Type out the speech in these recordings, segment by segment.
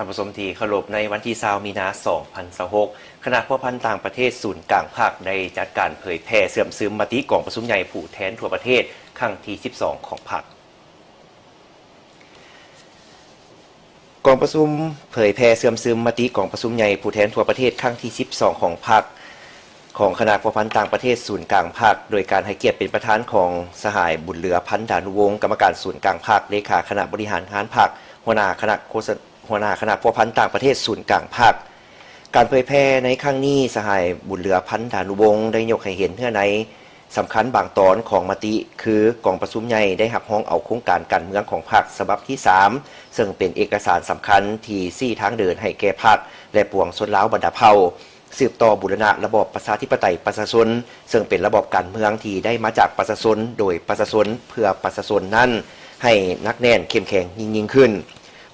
ທ່ານຜູ້ຊົມທີ່ເຄົາລົບ, ໃນວັນທີຊາວ ມີນາ ສອງພັນຊາວຫົກ ຄະນະພົວພັນຕ່າງປະເທດສູນກາງພັກ ໄດ້ຈັດການເຜີຍແຜ່ເຊື່ອມຊຶມມະຕິກອງປະຊຸມໃຫຍ່ຜູ້ແທນທົ່ວປະເທດຄັ້ງທີສິບສອງຂອງພັກ. ກອງປະຊຸມເຜີຍແຜ່ເຊື່ອມຊຶມມະຕິກອງປະຊຸມໃຫຍ່ຜູ້ແທນທົ່ວປະເທດຄັ້ງທີສິບສອງຂອງພັກ ຂອງຄະນະພົວພັນຕ່າງປະເທດສູນກາງພັກ ໂດຍການໃຫ້ກຽດເປັນປະທານຂອງສະຫາຍ ບຸນເຫຼືອ ພັນດານຸວົງ ກຳມະການສູນກາງພັກ, ເລຂາຄະນະບໍລິຫານງານພັກ, ຫົວໜ້າຄະນະໂຄສະ ຫົວໜ້າຄະນະພົວພັນຕ່າງປະເທດສູນກາງພັກ. ການເຜີຍແຜ່ໃນຄັ້ງນີ້, ສະຫາຍ ບຸນເຫຼືອ ພັນດານຸວົງ ໄດ້ຍົກໃຫ້ເຫັນເນື້ອໃນສຳຄັນບາງຕອນຂອງມະຕິ ຄື ກອງປະຊຸມໃຫຍ່ໄດ້ຮັບຮອງເອົາໂຄງການການເມືອງຂອງພັກສະບັບທີສາມ ເຊິ່ງເປັນເອກະສານສຳຄັນທີ່ຊີ້ທາງເດີນໃຫ້ແກ່ພັກ ແລະ ປວງຊົນລາວບັນດາເຜົ່າ ສືບຕໍ່ບູລະນະລະບອບປະຊາທິປະໄຕປະຊາຊົນ, ເຊິ່ງເປັນລະບອບການເມືອງທີ່ໄດ້ມາຈາກປະຊາຊົນ, ໂດຍປະຊາຊົນ, ເພື່ອປະຊາຊົນນັ້ນ ໃຫ້ໜັກແໜ້ນເຂັ້ມແຂງຍິ່ງໆຂຶ້ນ.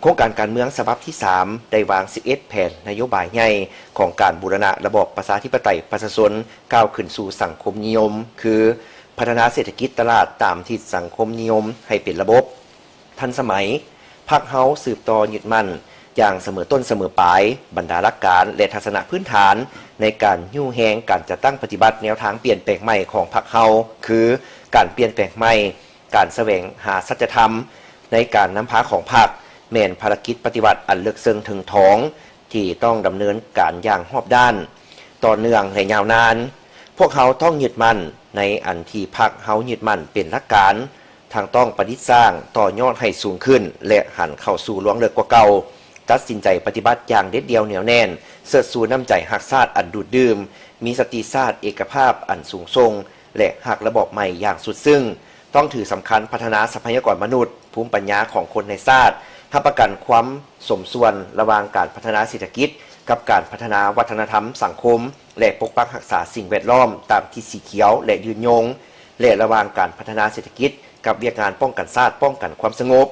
ໂຄງການການເມືອງສະບັບທີສາມ ໄດ້ວາງສິບເອັດແຜນນະໂຍບາຍໃຫຍ່ຂອງການບູລະນະລະບອບປະຊາທິປະໄຕປະຊາຊົນ ກ້າວຂຶ້ນສູ່ສັງຄົມນິຍົມ ຄື ພັດທະນາເສດຖະກິດຕະຫຼາດຕາມທິດສັງຄົມນິຍົມໃຫ້ເປັນລະບົບ ທັນສະໄໝ. ພັກເຮົາສືບຕໍ່ຍຶດໝັ້ນຢ່າງສະເໝີຕົ້ນສະເໝີປາຍ ບັນດາຫຼັກການ ແລະ ທັດສະນະພື້ນຖານໃນການຍູ້ແຮງການຈັດຕັ້ງປະຕິບັດແນວທາງປ່ຽນແປງໃໝ່ຂອງພັກເຮົາ ຄື ການປ່ຽນແປງໃໝ່, ການສະແຫວງຫາສັດຈະທຳໃນການນຳພາຂອງພັກ ແມ່ນພາລະກິດປະຕິວັດອັນເລິກເຊິ່ງເຖິງຖອງ ທີ່ຕ້ອງດຳເນີນການຢ່າງຮອບດ້ານ, ຕໍ່ເນື່ອງ ແລະ ຍາວນານ. ພວກເຮົາຕ້ອງຍຶດໝັ້ນໃນອັນທີ່ພັກເຮົາຍຶດໝັ້ນເປັນຫຼັກການ, ທັງຕ້ອງປະດິດສ້າງ, ຕໍ່ຍອດໃຫ້ສູງຂຶ້ນ ແລະ ຫັນເຂົ້າສູ່ລວງເລິກກວ່າເກົ່າ, ຕັດສິນໃຈປະຕິບັດຢ່າງເດັດດ່ຽວໜຽວແໜ້ນ, ເຊີດຊູນ້ຳໃຈຮັກຊາດອັນດູດດື່ມ, ມີສະຕິຊາດເອກະພາບອັນສູງສົ່ງ ແລະ ຮັກລະບອບໃໝ່ຢ່າງສຸດຊຶ້ງ. ຕ້ອງຖືສຳຄັນພັດທະນາຊັບພະຍາກອນມະນຸດ, ພູມປັນຍາຂອງຄົນໃນຊາດ, ຮັບປະກັນຄວາມສົມສ່ວນລະຫວ່າງການພັດທະນາເສດຖະກິດກັບການພັດທະນາວັດທະນະທຳສັງຄົມ ແລະ ປົກປັກຮັກສາສິ່ງແວດລ້ອມຕາມທິດສີຂຽວ ແລະ ຍືນຍົງ ແລະ ລະຫວ່າງການພັດທະນາເສດຖະກິດກັບວຽກງານປ້ອງກັນຊາດ, ປ້ອງກັນຄວາມສະຫງົບ,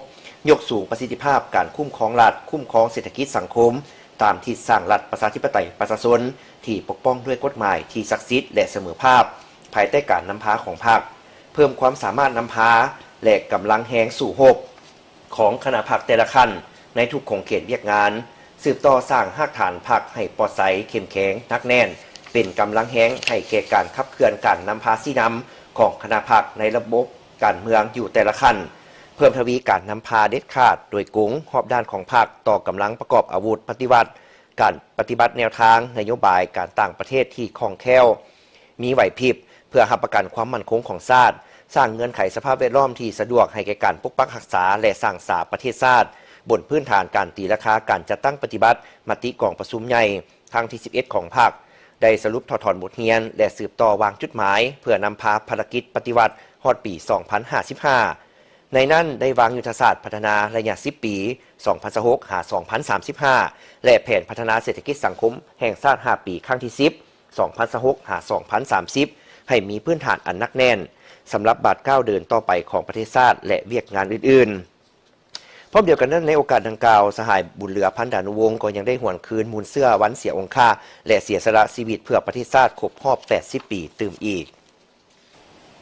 ຍົກສູງປະສິດທິພາບການຄຸ້ມຄອງລັດ, ຄຸ້ມຄອງເສດຖະກິດສັງຄົມ ຕາມທິດສ້າງລັດປະຊາທິປະໄຕປະຊາຊົນທີ່ປົກປ້ອງດ້ວຍກົດໝາຍທີ່ສັກສິດ ແລະ ສະເໝີພາບ ພາຍໃຕ້ການນຳພາຂອງພັກ, ເພີ່ມຄວາມສາມາດນຳພາ ແລະ ກຳລັງແຮງສູ້ຮົບຂອງຄະນະພັກແຕ່ລະຂັ້ນໃນທຸກຂົງເຂດວຽກງານ, ສືບຕໍ່ສ້າງຮາກຖານພັກໃຫ້ປອດໃສ, ເຂັ້ມແຂງ, ໜັກແໜ້ນ, ເປັນກຳລັງແຮງໃຫ້ແກ່ການຂັບເຄື່ອນການນຳພາຊີ້ນຳຂອງຄະນະພັກໃນລະບົບການເມືອງຢູ່ແຕ່ລະຂັ້ນ, ເພີ່ມທະວີການນຳພາເດັດຂາດ, ໂດຍກົງ, ຮອບດ້ານຂອງພັກຕໍ່ກຳລັງປະກອບອາວຸດປະຕິວັດ, ການປະຕິບັດແນວທາງນະໂຍບາຍການຕ່າງປະເທດທີ່ຄ່ອງແຄ້ວ, ມີໄຫວພິບ ເພື່ອຮັບປະກັນຄວາມໝັ້ນຄົງຂອງຊາດ, ສ້າງເງື່ອນໄຂສະພາບແວດລ້ອມທີ່ສະດວກໃຫ້ແກ່ການປົກປັກຮັກສາ ແລະ ສ້າງສາປະເທດຊາດ, ບົນພື້ນຖານການຕີລາຄາການຈັດຕັ້ງປະຕິບັດມະຕິກອງປະຊຸມໃຫຍ່ຄັ້ງທີສິບເອັດຂອງພັກ, ໄດ້ສະຫຼຸບຖອດຖອນບົດຮຽນ ແລະ ສືບຕໍ່ວາງຈຸດໝາຍ ເພື່ອນຳພາພາລະກິດປະຕິວັດຮອດປີສອງພັນຫ້າສິບຫ້າ. ໃນນັ້ນໄດ້ວາງຍຸດທະສາດພັດທະນາໄລຍະສິບປີ ສອງພັນຊາວຫົກ ຫາ ສອງພັນສາມສິບຫ້າ ແລະ ແຜນພັດທະນາເສດຖະກິດສັງຄົມແຫ່ງຊາດຫ້າປີ ຄັ້ງທີສິບ ສອງພັນຊາວຫົກ ຫາ ສອງພັນສາມສິບ ໃຫ້ມີພື້ນຖານອັນໜັກແໜ້ນ ສຳລັບບາດກ້າວເດີນຕໍ່ໄປຂອງປະເທດຊາດ ແລະ ວຽກງານອື່ນໆ. ພ້ອມດຽວກັນນັ້ນ, ໃນໂອກາດດັ່ງກ່າວ, ສະຫາຍ ບຸນເຫຼືອ ພັນດານຸວົງ ກໍຍັງໄດ້ຫວນຄືນມູນເຊື້ອວັນເສຍອົງຄາ ແລະ ເສຍສະຫຼະຊີວິດເພື່ອປະເທດຊາດຄົບຮອບແປດສິບປີຕື່ມອີກ.